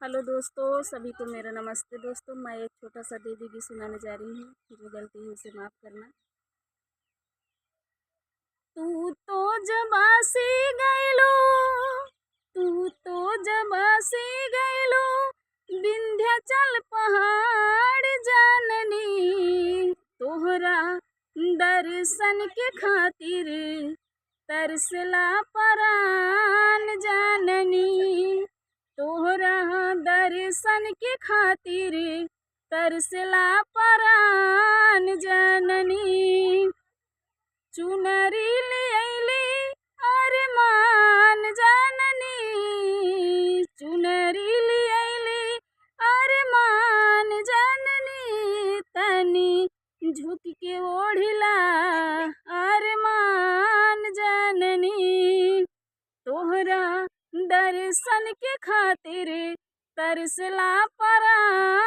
Hello दोस्तों, सभी को मेरा नमस्ते। दोस्तों, मैं एक छोटा सा देवी गीत सुनाने जा रही हूँ। जो गलती है उसे माफ़ करना। तू तो जबा से गैलो, तू तो जबा से गैलो, विंध्याचल पहाड़ जननी। तोहरा दर्शन के खातिर तरसला परान जननी। तोहरा दर्शन के खातिर तरसला परान जननी। चुनरी ले अइली अरमान जननी, चुनरी ले अइली अरमान जननी। तनी झुक के ओढ़िला अरमान जननी। तोहरा दर्शन के खातिर तरसला परान।